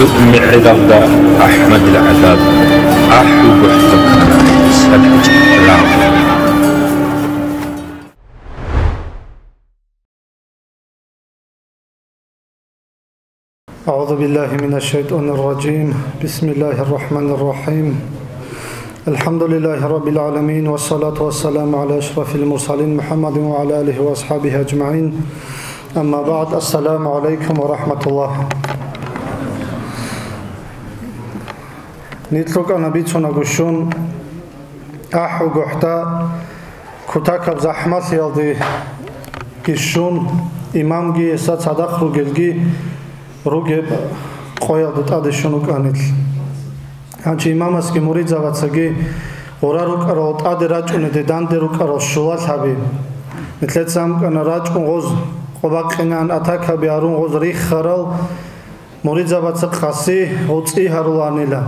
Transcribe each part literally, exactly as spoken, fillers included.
МегӀералда АхӀмадил гӀадаб, ахӀугохӀ цо ккана, садчӀ рагъ. أعوذ بالله من الشيطان الرجيم. بسم الله الرحمن الرحيم. الحمد لله رب العالمين، والصلاة والسلام على أشرف المرسلين محمد وعلى آله وأصحابه أجمعين. أما بعد، السلام عليكم ورحمة الله. Нилъ рукӀана бицунаго щун, ахӀугохӀда кутакаб захӀмалъиялде гьесда щун, имамги гьесда цадахъ ругелги ругеб къоялда тӀаде щун рукӀана нилъ. Гьанже имамасги муридзабацаги гъура рукӀарал, тӀаде рачӀунеде данде рукӀарал щулалъаби. Нилъеца амкӀана рачӀун гъоз къо бакъинаан атакаби гьарун гъоз риххарал, муридзабаца къаси гъоз цӀи гьарулаанила.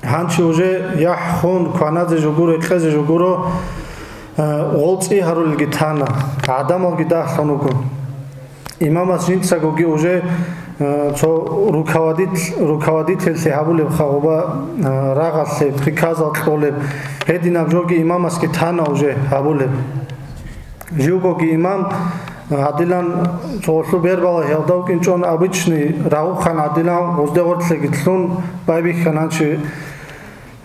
Гьанже уже яхӀ хун, кваназе жо гуро, рекъезе жо гуро, э, гъол цӀи гьарулелги тана, гӀадамалги дагьлъун руго. Имамас жинцагоги уже, э, цо руководит-, руководительлъи гьабулеб хагъуба, э, рагъалъе, приказал кьолеб, гьединаб жоги имамасги тана уже гьабулеб. Живгоги имам, э, гьадилан цо гъолъул бербалагьиялда вукӀинчӀон, обычный рагъухъан гьадилан гъозде гъоркьлъиги лъун байбихьана гьанже,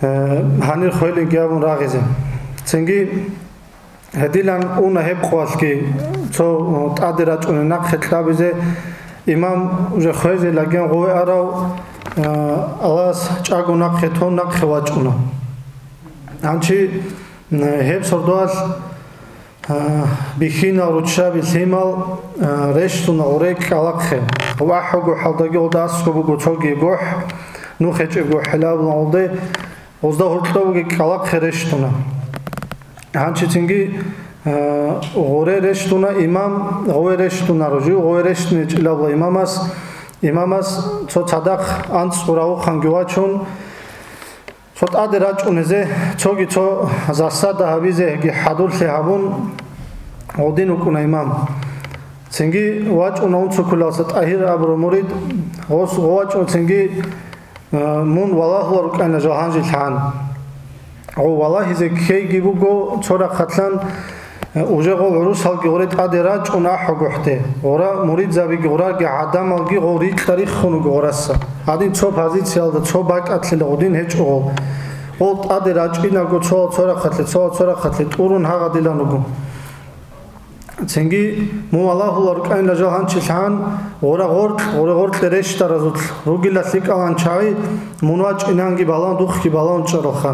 э, гьанир хвелинги абун рагъизе. Цинги гьедилан уна гьеб къоялъги, цо, э, тӀаде рачӀунел нахъе кьабизе, имам уже хвезе лаген гъове арав, э, Аллагьас чӀаго нахъе тун нахъе вачӀуна. Гьанже, э, гьеб сордоялъ А, бихьинал руччаби лъимал, а, рещтӀуна гъуре кӀкӀалахъе. ВахӀуго хӀалдаги гъода аскӀоб буго цоги гохӀ, нух гьечӀеб гохӀилаб гъолде, гъозда гьоркьобги кӀкӀалахъе рещтӀуна. Гьанчицинги, а, гъуре рещтӀуна имам, гъове рещтӀунаро жив, гъове рещтӀинечӀилавла имамас, имамас цо цадахъ анцӀго равухъанги вачун, цо тӀаде рачӀунезе, цоги цо засада гьабизеги хӀадурлъи гьабун, гъодин вукӀуна имам. Цинги вачӀуна унцукулалса ТӀагьир абурав мурид, гъос гъо вачӀун цинги, э, мун валагьула рукӀана жал гьанжелъагӀан. Гъо валагьизе ккейги буго цо рахъалъан, Уже гъол гӀурусалги гъуре тӀаде рачӀун ахӀугохӀде, гъура муридзабиги гъураги гӀадамалги гъол рикьа-риххун руго гъураса. Гьадин цо позициялда, цо бакӀалъила гъудин гьечӀо гъол. Гъол тӀаде рачӀинаго цо-цо рахъалъе, цо-цо рахъалъе тӀурун гьагъадилан руго. Цинги мун валагьула рукӀайнила жал гьанчилъан, гъура гъоркь, гъура гъоркье рещтӀаразулъ ругила лъикӀалан чагӀи, мун вачӀинанги балан, духъги балан чӀаралха.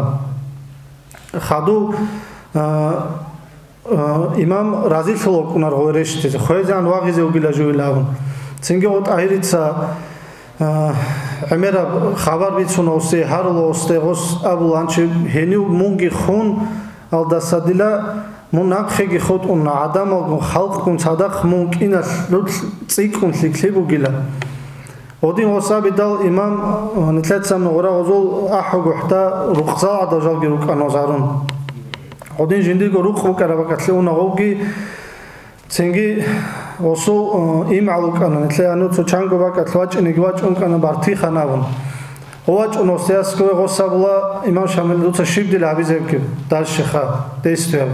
Хадув, а, Э, имам разилъула вукӀунар гъой рещтӀизе, хвезегӀан вагъизе вугила жугьил абун. Цинги гъо ТӀагьирица, э, гӀемераб хабар бицуна гъосие, гьарула гъосде, гъос абула гьанчи, гьенив мунги хун алдасадила, мун нахъеги хутӀун, гӀадамалгун, халкъгун цадахъ мун кӀиналъ цӀикӀкӀун лъикӀлъи бугила. Гъодин гъос абидал имам, э, нилъеца мугъра гъозул ахӀугохӀда рукъзал гӀадал жалги рукӀана гъоз гьарун. Гъодин жиндирго рукъ букӀараб бакӀалъе уна гъовги, цинги гъосул, э, имгӀал вукӀана, нилъе гьануца чанго бакӀалъ вачӀинеги вачӀун кӀана Бартихан абун. Гъо вачӀун гъосиясго гъос абула, имам Шамил, дуца щибдил гьабизебги, дальше ха, действие.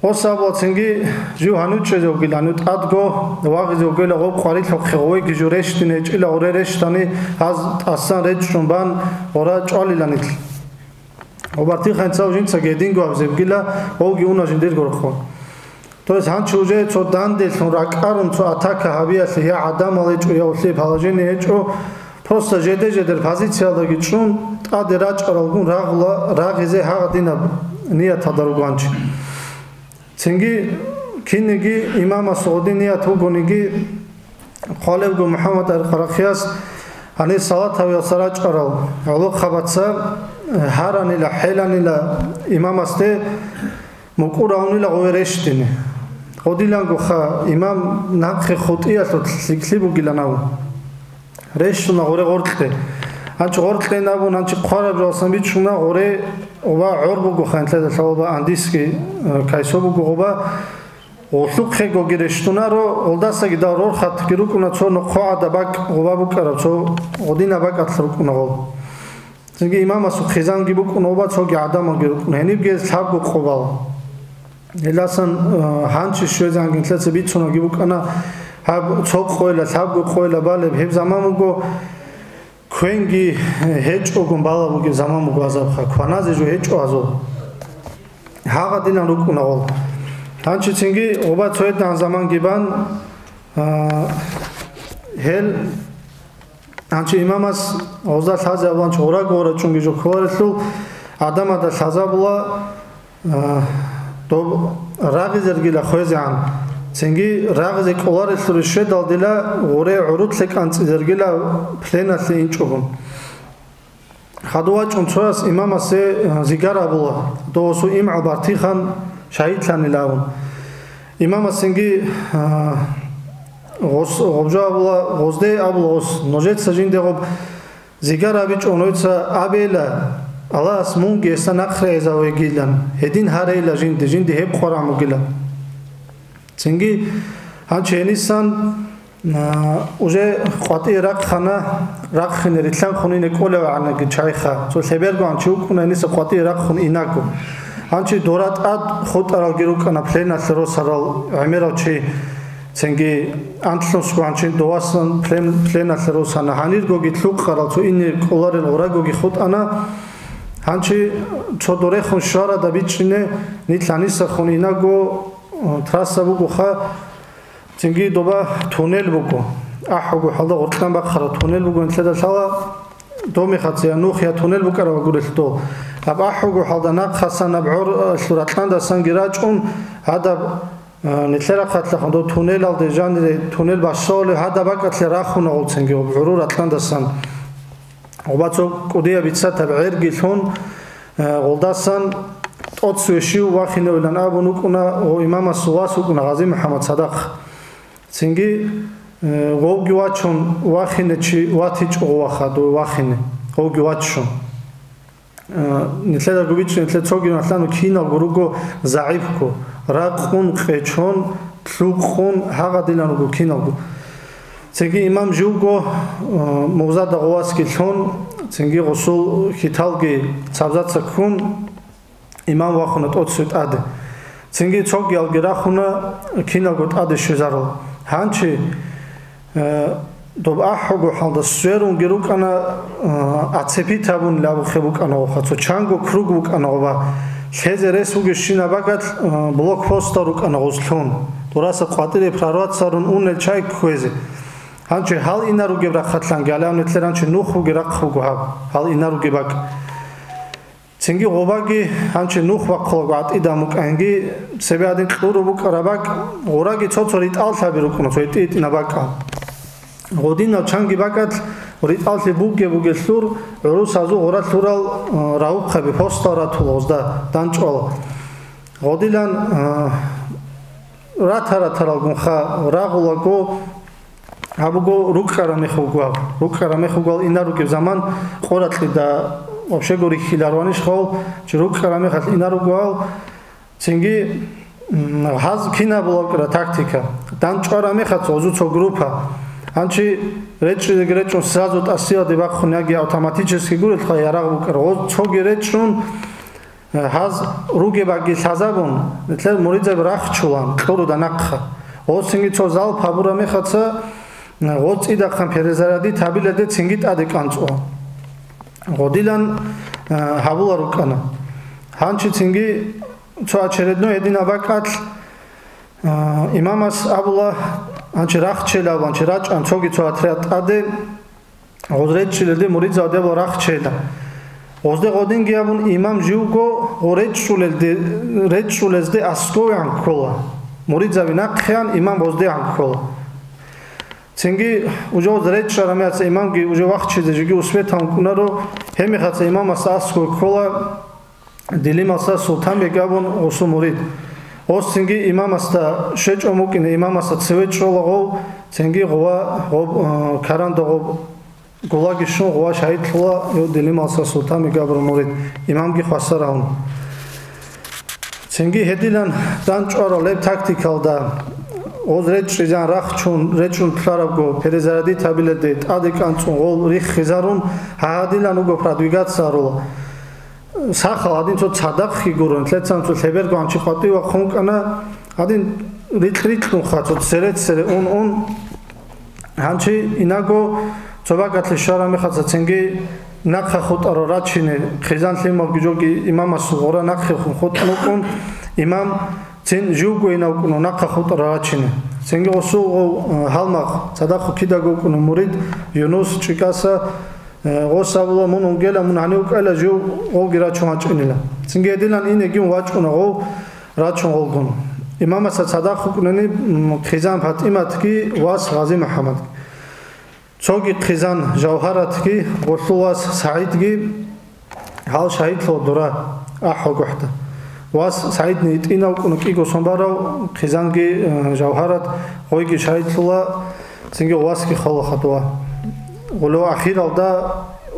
Гъос абула цинги жив гьанив чӀезе вугилан, тӀадго вагъизе вугила гъоб къварилъухъе гъовеги жив рещтӀине гьечӀила гъуре рещтӀани гьаз тӀасан речӀчӀун бан гъура чӀвалиланилъ. Гъоб Бартиханцав жинцаги гьединго абизе бугила, гъовги уна жиндирго рухъун. То есть гьанчи уже цо данделъун ракӀарун цо атака гьабиялъе я гӀадамал гьечӀо, я улъи положение гьечӀо, просто жеде-жедер позициялдаги чӀун, тӀаде рачӀаралгун рагъула, рагъизе гьагъадинаб нияталда ругончи. Цинги кинеги имамас гъодин ният вугониги, хъвалебго МухӀаммад ар-Къарахияс гьанир салат гьавиялса рачӀарал гӀолохъабаца, э, гьаранила, хӀеланила имамасде мукӀур гьавнила гъове рещтӀине. Гъодилангоха имам нахъе хутӀиялъул лъикӀлъи бугилан абун. РещтӀуна гъуре гъоркье. Гьанчи гъоркьен абун, гьанчи хъвараб жалсан бичӀчӀуна гъуре ва гӀор буго ханлъеда лъалаба андиски, э, кайсо буго гъоба. Гъуллъухъегоги рещтӀунаро, гъолдасаги дал рорхатги рукӀуна цо нохъогӀада бакӀ гъуба букӀараб, цо гъодинаб бакӀалъ рукӀуна гъол. Цинги имамасул хъизанги букӀуна гъуба, цоги гӀадамалги рукӀуна. Гьенибги гьез лъабго къо бала. Гьелдасан, э, гьанчи щвезегӀан гьелъаца бицунабги букӀана, гьаб цо къойила, лъабго къойила балеб гьеб заман буго, квенги гьечӀогун бала бугеб заман буго гьазабха, кваназе жо гьечӀо гьазул. Гьагъадинан рукӀуна гъол. Гьанчицинги гъуба цоядагӀан заманги бан, а, гьел гьанчи имамас гъозда лъазе абуланчи гъураго гъорачӀунги жо кколарелъул, гӀадамазда лъазабула, а, доб рагъизергила хвезегӀан, цинги рагъизе кӀоларелъул щведалдила гъуре гӀурулъе кӀанцӀизергила пленалъе инчӀогун. Хадув вачӀун цояс имамасе, а, зигар абула, дов гъосул имгӀал бартихан шагьидлъанилавун. Имамасинги, а, гъос-, гъобжо абула, гъозде абула гъос, нужеца жинде гъоб зигар абичӀо, нужеца абейла, Аллагьас мунги гьесда нахърегӀизавегилан, гьедин гьарейла жинде, жинде гьеб къварагӀ бугила. Цинги гьанчи гьенисан, а, уже къватӀие рахъана, рахъине рилълъанхъун ине кӀолевгӀанаги чайха. Цо лъеберго гьанчи вукӀуна гьениса къватӀие рахъун инаго. Гьанчи дора тӀад хутӀаралги рукӀана пленалъе росарал гӀемерав чи. Цинги анлънусго гьанчи довасан плен-, пленалъе росана. Гьаниргоги лъукъарал цо ине кӀоларел гъурагоги хутӀана. Гьанчи цо дорехун щварада бичӀчӀине нилъ гьанисахун инаго, а, трасса бугоха. Цинги доба туннел буго. АхӀуго хӀалда гъоркьан бахъараб туннел буго, нилъеда лъала домехаца я нух, я туннел букӀараб гурелъ дол. Гьаб ахӀуго хӀалда нахъасан аб гӀоралъур ракьандасанги рачӀун, гьадаб, а, нилъер рахъалъахун дов туннелалде жанире туннел бащалев гьадаб бакӀалъе рахуна гъолцинги гъоб гӀуру ракьандасан. Гъоба цо кӀудияб бицатаб гӀерги лъун, э, гъолдасан тӀоцеве щив вахиневилан абун вукӀуна, гъо имамасул вас вукӀуна Гъази МухӀаммад Садахъ. Цинги, э, гъовги вачун вахине чи ватичӀо гъо ваха, дов вахине, гъовги вачун. Э, нилъеда губичӀо, нилъер цоги малъану киналго руго загӀипго, ракъун, къечон, лъукъун, гьагъадилан руго киналго. Цинги имам живго, э, мугъзада гъовасги лъун, цинги гъусул хьиталги цабзаца ккун, имам вахуна тӀоцеве тӀаде. Цинги цогиялги рахуна киналго тӀаде щвезарал. Гьанчи, э, доб ахӀуго хӀалда сверунги рукӀана, э, оцепить абун абухъе букӀана гъоха, цо чанго круг букӀана гъоба. Лъезе рес бугебщинаб бакӀалъ, э, блокпостал рукӀана гъузлъун. Дураса къватӀире прорваться гьарун унел чай кквезе. Гьанчи гьал инар ругеб рахъалъанги, гьале гьаниб нилъер гьанчи нух бугеб рахъ буго гьаб, гьал инар ругеб бакӀ. Цинги гъобаги гьанчи нух бахъулаго гӀатӀида мукӀанги, цебе гьадин кьуру букӀараб бакӀ, гъураги цо-цо ритӀал лъаби рукӀуна, цо итӀи-итӀина бакӀал. Гъодинав чанги бакӀалъ ритӀаллъи бугеб-бугелъур, гӀурусазул гъура лъурал, а, равухъаби, постал ратула гъозда, данчӀвала. Гъодилан, а, рата-ратаралгунха рагъулаго, гьаб буго рукӀкӀараб мех вугав. РукӀкӀараб мех вугал инар ругеб заман къоракьида вообще гури хьилар ваниш хавал, чи рукӀкӀараб мехалъ инар ругвал, цинги, м, гьаз кинаб булагра тактика. ДандчӀвараб мехалъ гъозу цо группа. Гьанчи речӀчӀизеги речӀун сразу тӀасиялде бахъун яги автоматически гурелъха ярагъ букӀар. Гъоз цоги речӀчӀун, Гьаз ругеб бакӀги лъазабун, нилъер муридзаби рахчулан кьуруда нахъа. Гъоцинги цо залп гьабураб мехаца, гъоцӀидахъан перезарядить гьабиладе цинги тӀаде кӀанцӀула. Гъодилан, а, гьабула рукӀана. Гьанчи цинги цо очередной гьединаб бакӀалъ, а, имамас абула, гьанчи рахчел абун, гьанчи рачӀан цоги цо отряд тӀаде, Гъоз речӀчӀулелде муридзаваде ва рахчейда. Гъозде гъодинги абун имам живго гъо речӀчӀулелде, речӀчӀулезде асковегӀан ккола. Муридзаби нахъеян имам гъоздегӀан ккола. Цинги уже гъоз речӀчӀараб мехаца имамги уже вахчизе жеги усбетан кӀунаро, гьеб мехаца имамасда аскове ккола. Дилималса Султанбек абун гъусу мурид. Гъос цинги имамасда щвечӀо мукӀине, имамасда цеве чӀола гъов, цинги гъова гъоб, э, каранда гъоб гулаги щун гъова шагьидлъула гьев Дилималса Султанбек абураб мурид, имамги хвасар гьавун. Цинги гьедилан данчӀварал гьеб тактикалда, гъоз речӀчӀизан рахчун, речӀчӀун лъарабго, перезарядить гьабилелде тӀаде кӀанцӀун гъол риххизарун, гьагьадилан вуго продвигаться гьарула. Сахал гьадин цо цадахъги гуро, нилъецан цо лъеберго гьанчи къватӀив вахъун кӀана, гьадин рикь-рикьунха цо цере-цере ун-ун. Гьанчи инаго цо бакӀалъе щвараб мехалъ цинги нахъа хутӀарал рачине, хъизан лъималги жоги имамасул гъора нахъехун хутӀун вукӀун, имам цин живго инав вукӀуна нахъа хутӀарал рачине. Цинги гъосул гъов, э, гьалмагъ цадахъ кидаго вукӀуна мурид Юнус ЧӀикӀаса, э, гъос абула, мун унгела, мун гьанив кӀела жив гъовги рачун вачӀинила. Цинги гьедилан инеги ун вачӀуна гъов рачун гъолгун. Имамасда цадахъ вукӀунани, м, хъизан ПатӀиматги вас Гъази МухӀаммадги. Цоги хъизан Жавгьаратги, гъолъул вас СагӀидги, гьал шагьидлъула дора, ахӀвагухӀда. Вас СагӀидни итӀинав вукӀуна кӀиго сон барав, хъизанги, э, Жавгьарат, гъойги шагьидлъула, цинги васги хола хадула. Гъоло ахиралда,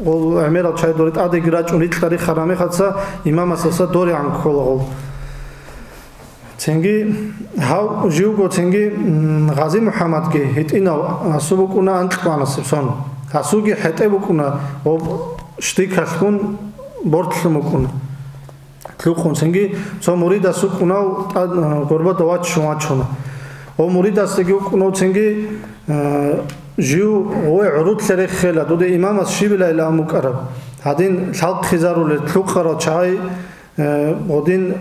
гъол гӀемерал чай доре тӀадеги рачӀун рикьа-риххараб мехалъ имамасдаса доригӀан ккола гъол. Цинги гьав живго цинги, м, Гъази МухӀаммадги гьитӀинав, гьасул букӀуна анкьбанасеб сон. Гьасулги хӀетӀе букӀуна ва штикалъгун бортлъун букӀуна. Лъукъун цинги цо муридас вукӀунав тӀад-, а, гурбада ваччун вачуна. Ва муридасдаги вукӀунав цинги, а, жив гъой гӀурутлъе реххела, дуда имамас щибилайилан букӀараб. Гьадин лъалхъизарулел лъукъарал чагӀи, а, гъодин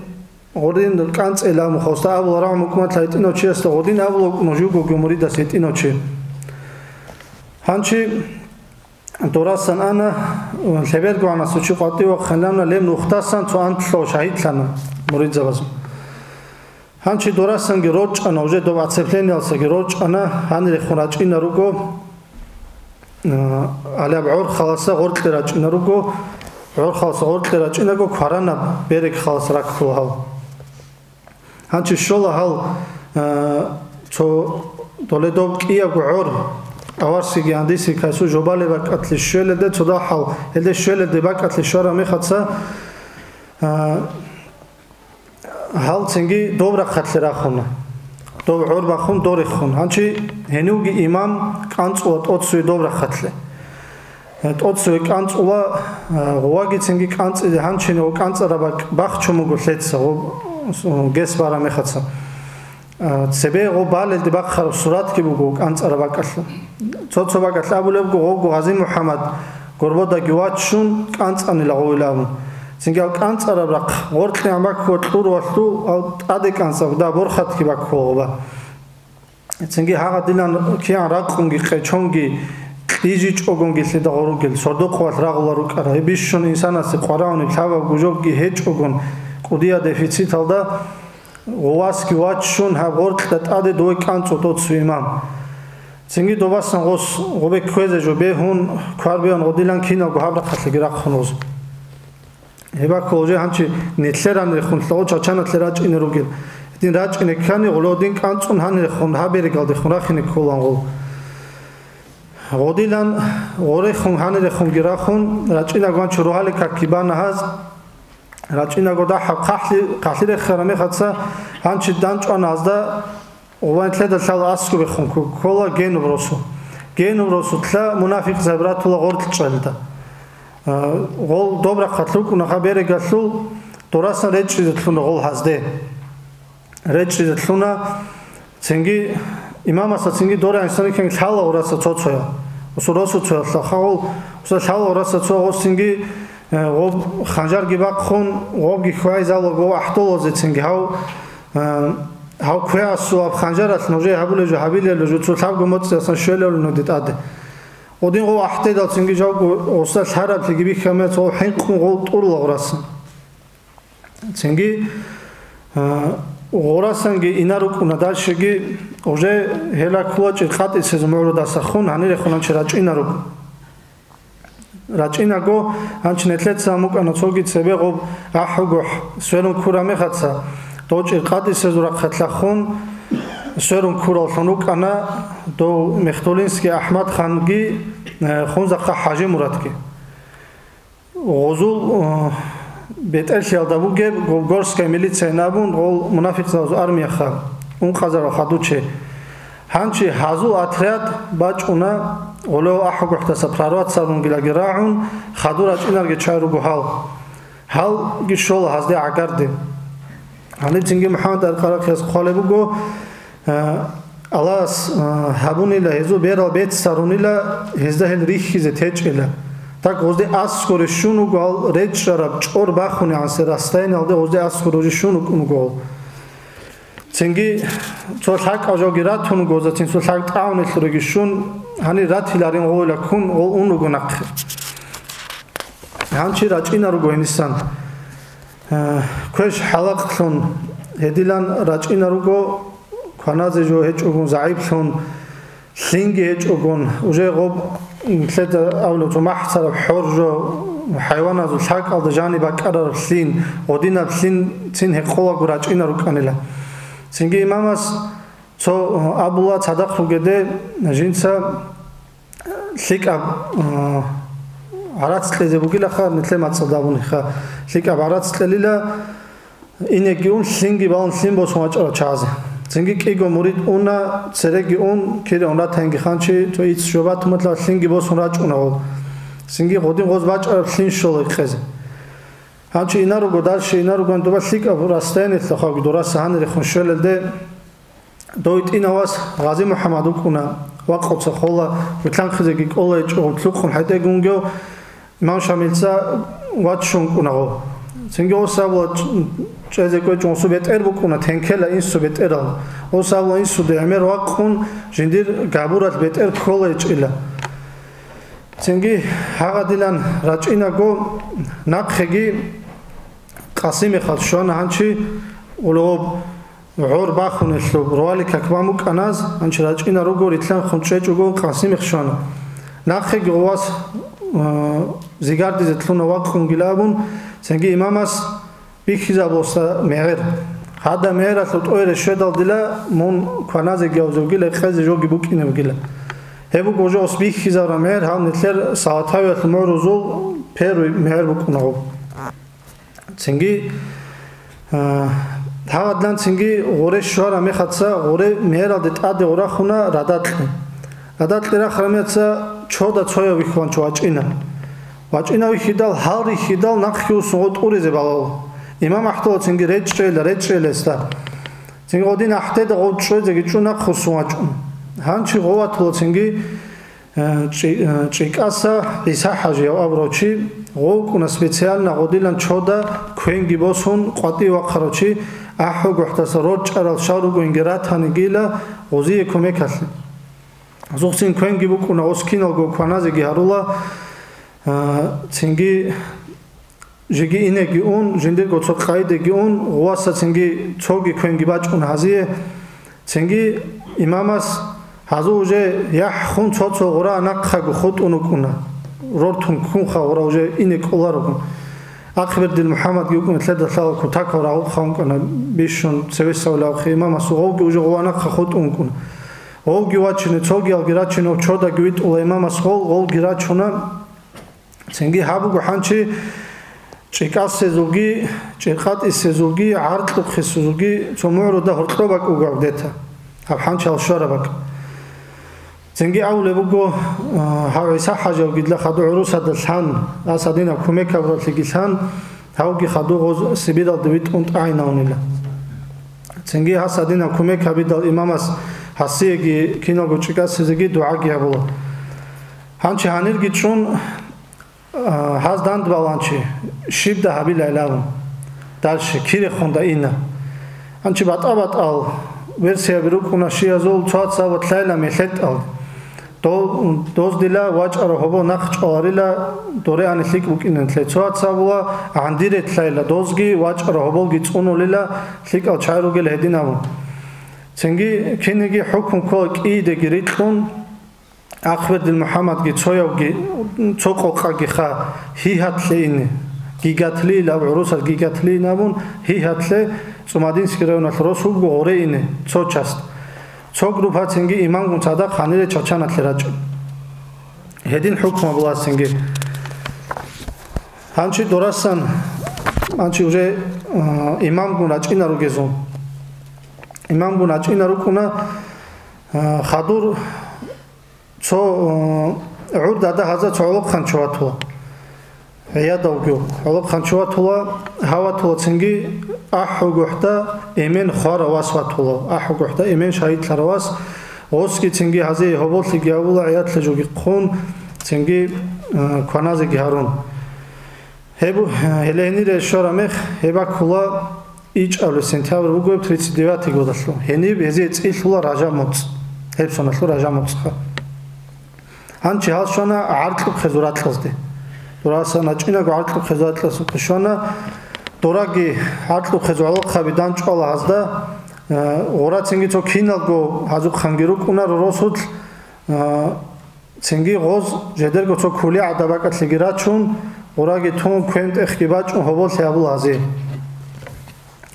Гъодин кӀанцӀила мухалста абула рагӀун мукӀматлъа гьитӀинав чиясда гъодин абула вукӀун жугоги муридас гьитӀинав чи. Гьанчи дорасан ана, лъебергогӀанас учи къватӀив вахъинлъана, леб нухдасан цо анлъго шагьидлъана муридзабазул. Гьанчи дорасанги рорчӀана, уже доб оцеплениялсаги рорчӀана, гьанирехун рачӀина руго. А, гьалаб гӀорхаласа гъоркье рачӀина руго, гӀорхаласа гъоркье рачӀинаго кваранаб берег халас раккула гьал. Гьанчи щола гьал, а, цо доле доб кӀиябго гӀор, аварсиги гьандиси кайсу жобалеб бакӀалъе щвелелде, цо дагьал гьелде щвелелде бакӀалъе щвараб мехаца, а, Гьал цинги доб рахъалъе рахуна. Доб гӀор бахун дорехун. Гьанчи гьенивги имам кӀанцӀула тӀоцеве доб рахъалъе. Э, тӀоцеве кӀанцӀула, э, гъувагицинги кӀанцӀизе гьанчинав кӀанцӀараб бакӀ бахчун буго лъеца, гъо-, гес бараб мехаца. Э, цебе гъо балелде бахъараб суратги буго кӀанцӀараб бакӀалъул. Цо-цо бакӀалъ абулебго, гъовго Гъази МухӀаммад гурбодаги ваччун кӀанцӀанила гъовилан. Цинги гьав кӀанцӀараб рахъ гъоркье гӀамаккула кьуруялъул гьав тӀаде кӀанцӀаб, да, борхатги баккула гъоба. Цинги гьагъадилан кигӀан ракъунги къечонги кьижичӀогонги лъида гъоругел, сордохъувалъ рагъула рукӀара. Гьеб бищун инсанасе къварагьунеб лъабаб гужобги гьечӀогон кӀудияб дефициталда, Гъувасги ваччун, гьаб гъоркьда тӀаде дове кӀанцӀо доцу имам. Цинги добасан гъос гъубе кквезе жо бегьун, квар бегьун гъодилан киналго гьаб рахъалъеги рахъун гъоз. Гьеб баккула уже гьанчи нилъеранрехун лъагъо чачаналъе рачӀине ругел. Гьедин рачӀине ккани, гъулодин кӀанцӀун гьанирехун, гьаб берегалдехун рахине кколан гъол. Гъодилан гъорехун гьанирехунги рахун, рачӀинагван чургьали какки бана гьаз, РачӀинаго дагьаб хъахӀли-, хъахӀлъи реххараб мехаца гьанчи данчӀвана гьазда, гъуван лъеда лъала аскӀубехун кку-, ккола генуб росу. Генуб росулъа мунафикъзаби ратула гъоркьчӀвалда. А, гъол доб рахъалъ рукӀунаха берегалъул, дорасан речӀчӀизе лъуна гъол гьазде. РечӀчӀизе лъуна, цинги имамасда цинги дора инсанихъан лъала гъураса цо-цоял. Усул росу цоял лъахъа гъол, уса лъала гъураса цо гъос цинги, э, гъоб ханжарги бахъун, гъобги хвайзал гъов ахӀдолазе цинги гьав, э, гьав квеасу аб ханжаралъ нужее гьабулеб жо гьабилело жо цо лъабго моцӀиялсан щвелевлуна де тӀаде. Гъодин гъов ахӀдедал цинги жавго гъоса лъараблъиги бихьамец гъов хӀинкъун гъов тӀурула гъураса. Цинги, а, гъурасанги ина рукӀуна дальшеги, уже гьела ккула чӀиркъатӀисез мугӀрудасахун гьанирехун гьанчи рачӀина руго. РачӀинаго гьанчи нилъеца мукӀана цоги цебе гъоб ахӀугухӀ сверун ккураб мехаца, дов чӀиркъатӀисезул рахъалъахун сверун ккураллъун рукӀана дов Мехтулинский АхӀмад-ханги, э, Хунзахъа ХӀажимурадги. Гъузул, э, БетӀерлъиялда бугеб Гобгорская милиция абун, гъол мунафикъзабазул армияха, ункъазарал хадучи. Гьанчи гьазул отряд бачӀуна, гъолев АхӀулгохӀдаса прорваться гьарунги рагӀун, хадур рачӀинарги чай руго гьал. Гьалги щола гьазде гӀагарде. Гьаниб цинги МухӀаммад Аркъарахъияс хъвалеб буго, а, Аллагьас, а, гьабунила гьезул берал бецц гьарунила, гьезда гьел рихьизе течӀила. Так гъозде аскӀоре щун вуго гьал речӀчӀараб чӀор бахунегӀансе расстояниялде гъозде аскӀоре уже щун вукӀун вуго гьал. Цинги цо лъакӀав жоги ратун вуго, затин цо лъакӀ тӀагӀунелъуреги щун, гьанир ратиларин гъойла ккун гъол ун вуго нахъе. Гьанчи рачӀина руго гьенисан. Э, квеш хӀалакълъун гьедилан рачӀина руго, кваназе жо гьечӀогун загӀиплъун, лъинги гьечӀогун, уже гъоб, м, лъеда абулеб цо махӀцараб хӀор жо, хӀайваназул лъакӀалда жаниб бакӀарараб лъин, гъодинаб лъин цин гьекъолаго рачӀина рукӀанила. Цинги имамас цо, э, абула цадахъ ругеде жинца лъикӀаб, а, гӀарац кьезе бугилаха, нилъер мацӀалда абуниха, лъикӀаб гӀарац кьелила, инеги ун, лъинги балун, лъин босун вачӀарал чагӀазе. Цинги кӀиго мурид уна, цереги ун, кире ун ратаинги ханчи, цо ицц жо батуматлъа лъинги босун рачӀуна гъол. Цинги гъодин гъоз бачӀараб лъин щола гьекъезе. Гьанчи инаруго, дальше инаруган дуба лъикӀаб расстояниялъухъаги дураса гьанирехун щвелелде, Дов гьитӀинав вас Гъази МухӀаммад вукӀуна, вакъуца хола, вилълъанхъизеги кӀола гьечӀо, лъукъун хӀетӀеги вунгев имам Шамилца ваччун вукӀуна гъо. Цинги гъос абула чӀезе кӀвечӀун гъосул бетӀер букӀуна, тенкела инсу бетӀерал. Гъос абула инсуде гӀемер вакъун, жиндир габуралъ бетӀер ккола гьечӀила. Цинги гьагъадилан рачӀинаго нахъеги Къасимихъал щвана гьанчи улугъоб. ГӀор бахунелъуб, рвали как бан букӀаназ, гьанчи рачӀина руго, рилълъанхъун чӀечӀого, Къасимихъ щвана. Нахъеги гъувас, а, зигардизе лъуна вакъунгила абун, цинги имамас бихьизабуса мегӀер. Гьада мегӀералъул тӀояре щведалдила мун кваназеги гьавзевгила, гьекъезе жоги букӀинебгила. Гьеб буго жо ос бихьизабураб мегӀер, гьав нилъер Салатавиялъул мугӀрузул первый мегӀер букӀуна гъуб. Цинги, а, гьагъадлан цинги гъуре щвара мехаца гъуре мегӀералде тӀаде гъурахуна радакье. Радакье рахараб мехаца чода цояв вихьуланчи вачӀина. ВачӀина вихьидал, гьал рихьидал нахъги усун гъо тӀуризе балал. Имам АхӀдала цинги речӀчӀейла, речӀчӀейла гьесда. Цинги гъодин АхӀдеда гъов чӀвезеги чӀун нахъ усун вачӀун. Гьанчи гъов ватула цинги Э, ЧӀи-, э, ЧӀикӀаса ГӀиса-хӀажияв абурав чи гъов вукӀуна специально гъодилан чода квенги босун къватӀив вахъарав чи, АхӀулгохӀдаса рорчӀарал щал ругоинги ратанигила гъозие кумекалъе. Гъозухъцин квенги букӀуна гъос киналго кваназеги гьарула, э, цинги Жеги инеги ун, жиндирго цо къайдеги ун, гъуваса цинги цоги квенги бачӀун гьазие. Цинги имамас гьазу уже яхӀ хун цо-цо гъура нахъаго хутӀун вукӀуна. Рортун ккунха гъура уже ине кӀоларогун. Ахъбердил МухӀаммадги вукӀуна лъеда лъала кутакал рагъухъа ункӀана бищун цевесавлавхъе имамасу гъовги уже гъува нахъа хутӀун вукӀуна. Гъовги вачине, цогиялги рачине, чодаги витӀула имамас гъов, гъовги рачуна. Цинги гьаб буго хӀанчи чӀикӀасезулги, чӀиркъатӀисезулги, гӀаркьухъесезулги цо мугӀруда гьоркьоб бакӀ буго гьаб дета, гьаб хӀанчи гьал щвараб бакӀ. Цинги абулеб буго, а, гьав ГӀиса-хӀажав гидла хадур гӀурусада лъан, ас гьадинаб кумек гьабуралъеги лъан, гьавги хадур гъоз Сибиралде витӀун тӀагӀинавунила. Цинги гьас гьадинаб кумек гьабидал имамас гьасиеги киналго чӀикӀасезеги дугӀаги гьабула. Гьанчи гьанирги чӀун, А, гьаз дандбаланчи, щибда гьабилайилан, дальше кирехунда ина. Анчи батӀа-батӀал версияби рукӀуна щиязул, цо-цо абула лъайла мехетӀал. Дол-, доздила вачӀарав гьобо нахъ чӀваларила, доре ани лъикӀ букӀинанлъе. Цо-цо абула гӀандире лъайла, дозги вачӀарав гьоболги цӀунулила, лъикӀал чай ругел гьедин абун. Цинги кинеги хӀукму ккола кӀийидеги рикьун, Ахъбердил МухӀаммадги цоявги, цо къокъагиха, гьигьатлъе ине. Гигатлиил аб гӀурусал гигатлиин абун, гьигьатлъе ЦӀумадинский районалъ рос вуго гъуре ине, цо часть. Цо группа цинги имамгун цадахъ гьанире Чачаналъе рачӀун. Гьедин хӀукму абуласинги. Гьанчи дорасан Анчи уже, а, имамгун рачӀина ругезун. Имамгун рачӀина рукӀуна, а, хадур цо, а, гӀурдада гьазда цо гӀолохъанчи ватула. ГӀиядалги гӀолохъанчи ватула, гьав ватула цинги ахӀу гухӀда эмен хвара вас ватула. АхӀу гухӀда эмен шагьидлъара вас, гъосги цинги гьазие гьоболлъиги гьавула, гӀиядлъи жоги хъун, цинги, а, кваназеги гьарун. Гьеб, гьеле гьенире щвара мех, гьеб баккула ичӀабилеб сентябрь буго гьеб тридцать девятый годалъул. Гьениб гьезие цӀилъула Ражаб муцӀ. Гьеб соналъул Ражаб муцӀха. Гьанчи гьал щвана гӀаркьухъе зуракьазде. Дурасан рачӀинаго гӀаркьухъе зуракьасухъе щвана. Дураги гӀаркьухъе зугӀалахъаби данчӀвала гьазда, э, гъура цинги цо киналго гьазухъанги рукӀуна росулъ, э, Цинги гъоз жидерго цо кули гӀадаб бакӀалъеги рачун, гъураги тун, квен-тӀехги бачӀун гьоболлъи гьабула гьазе.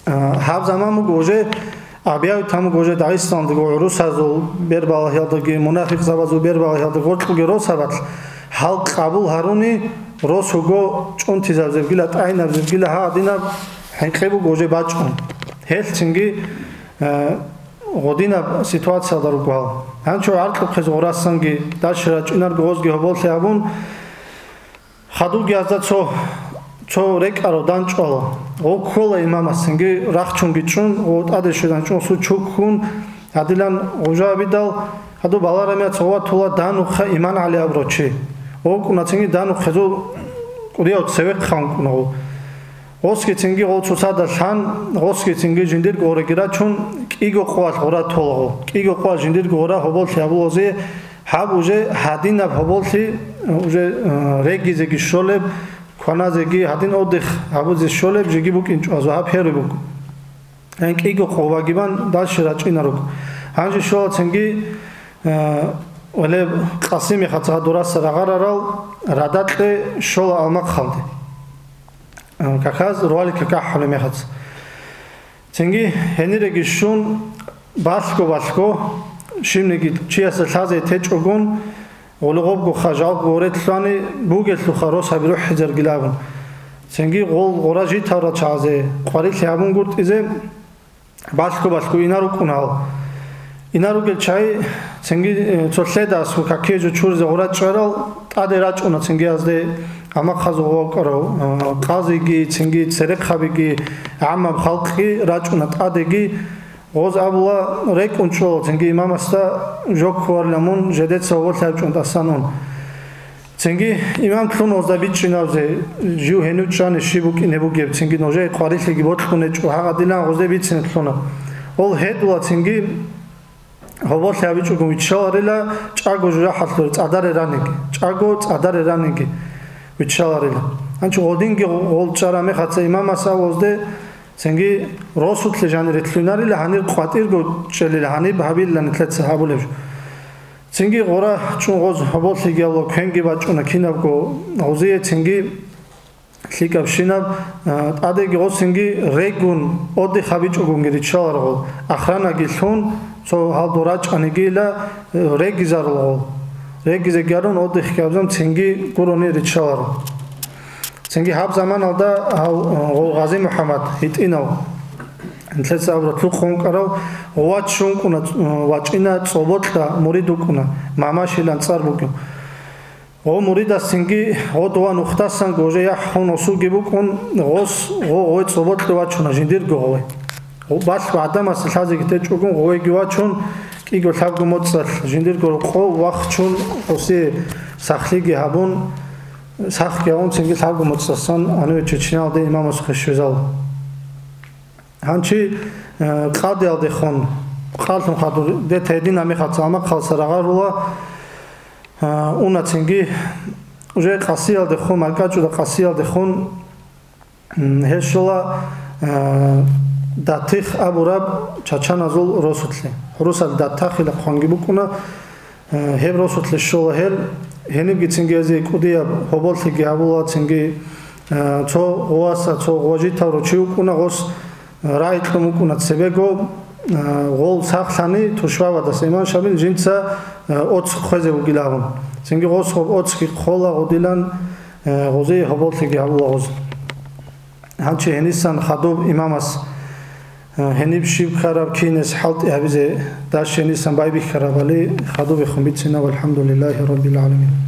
А, гьаб заман буго уже, абияв там буго уже Дагъистаналдаго гӀурусазул бербалагьиялдаги, мунафикъзабазул бербалагьиялда гъоркьуги росабалъ гьал къабул гьаруни, рос вуго чӀунтизаб зебгила, тӀайнаб зебгила, гьадинаб хӀинкъи буго уже бачӀун. Гьелъ цинги, а, Гъодинаб ситуациялда руго гьал. Гьанчо гӀаркьухъе гъурасанги, дальше рачӀинарго гъозги гьоболлъи гьабун, хадубги гьазда цо, цо рекӀарав данчӀвала. Гъов ккола имамасцинги рахчунги чӀун, гъов тӀаде щвезан чӀун су чуккун, гьадилан гъужа абидал, гьадуб баларамияц гъов ватула данухъа Иман ГӀали абурав чи. Гъов кӀунацинги данухъезул кӀудияв цевехъ ханкӀуна гъов. Гъосги цинги гъол цоцазда лъан, гъосги цинги жиндирго гъораги рачун, кӀиго къоялъ гъора тола гъо. КӀиго къоялъ жиндирго гъора гьоболлъи гьабулазе, гьаб уже гьадинаб гьоболлъи, уже, э, регизеги щолеб, кваназеги гьадин отдых гьабузе щолеб жеги букӀинчӀо, азу гьаб хӀери буго. Гьанкьиго къо вагибан дальше рачӀинаруго. Гьанже щола цинги, э, Оле Къасимихъаца гьадураса рагъарарал радакье щола алмахъалде. Э, каказ руали какахӀулеб мехаца. Цинги гьениреги щун, балъго-балъго, щибниги чиясда лъазе течӀогун, Гъулгъобгоха жалго гъорелъани бугелъулха рос гьаби рухӀизаргилабун. Цинги гъол гъора житал рачагӀазе къварилъи гьабунгуртӀизе балъго-балъго инар рукӀун гьал. Инар ругел чай цинги, э, цо лъеда аскӀо какие жо чуризе гъора чӀарал тӀаде рачӀуна цинги гьазде амахъазул вавкӀарав, э, къазиги, цинги церехъабиги, гӀаммаб халкъги рачӀуна тӀадеги, Гъоз абула, рекӀун чӀола цинги имамасда жо кколарила мун жедеца гьоболлъи гьабичӀун тӀасан ун. Цинги имам лъун гъозда бичӀчӀинабзе, жив гьенив чӀвани щиб букӀине бугеб, цинги нужее къварилъиги бокьун гьечӀо, гьагъадилан гъозде бицине лъуна. Ол гьедула цинги гьоболлъи гьабичӀого виччаларила чӀаго жужахӀалъур цӀадаре раниги, чӀаго цӀадаре раниги виччаларила. Гьанчи гъодинги гъол чӀара мехаца имамас аб гъозде Цинги росулъе жанире лъугьинарила, гьанир къватӀирго чӀелил гьаниб гьабилла нилъеца гьабулеб жо. Цинги гъора чӀун гъоз гьоболлъиги гьавула квенги бачӀуна кинабго гъозие, цинги лъикӀабщинаб, а, тӀадеги гъосинги регун, отдых гьабичӀогунги риччаларгъул, охранаги лъун, цо гьалдо рачӀанигила, э, регизарулгъул. Регизеги гьарун, отдыхги гьабзун, цинги гурони риччаларо. Цинги гьаб заманалда гьав, э, гъов Гъази МухӀаммад гьитӀинав, нилъеца абураб лъухъ ункъарав, гъова ччун кӀуна, э, вачӀина, цӀобокьа мурид вукӀуна, Мамашилан цӀар бугев. Гъов муридас цинги гъодова нухдасан гожеяхӀ хун осуги букӀун, гъос гъо гъой цӀобокьа вачуна, жиндирго гъой. Гъо-, балъго гӀадамасе лъазеги течӀогун гъойги вачун, кӀиго лъабго моцӀалъ жиндирго рокъов вахчун, гъосие сахлъиги гьабун, сахги гьавун цинги лъабго моцӀасан гьаниве Чечняялде имамасухъе щвезал. Гьанчи, э, къадиялдехун, къалъун хадур, де тедин амихъаца амахъалса рагъарула, э, уна цинги, уже къасиялдехун, маркӀачӀуда къасиялдехун, М, гьел щола, э, Датих абураб чачаназул росулъе. ГӀурусал Датахила хъванги букӀуна, э, гьеб росулъе щола гьел. Гьенибгицинги гьезие кӀудияб гьоболлъиги гьабула, цинги, э, цо гъуваса, цо гъважитав ручи вукӀуна, гъос, э, рагӀи кьун вукӀуна цебего, э, гъол сахлъани тушбабадаса имам Шамил жинца, э, оцх хвезе вугилан. Цинги гъос гъоб оцхги хъола гъудилан, Э, гъозие гьоболлъиги гьабула гъоз. Гьанчи гьенисан хадуб имамас, э, гьениб щиб ккараб кинес хӀалтӀи гьабизе даш гьенисан байбихьарабали хадубехун бицина, валхӀамдулиллагьи раббил гӀаламин.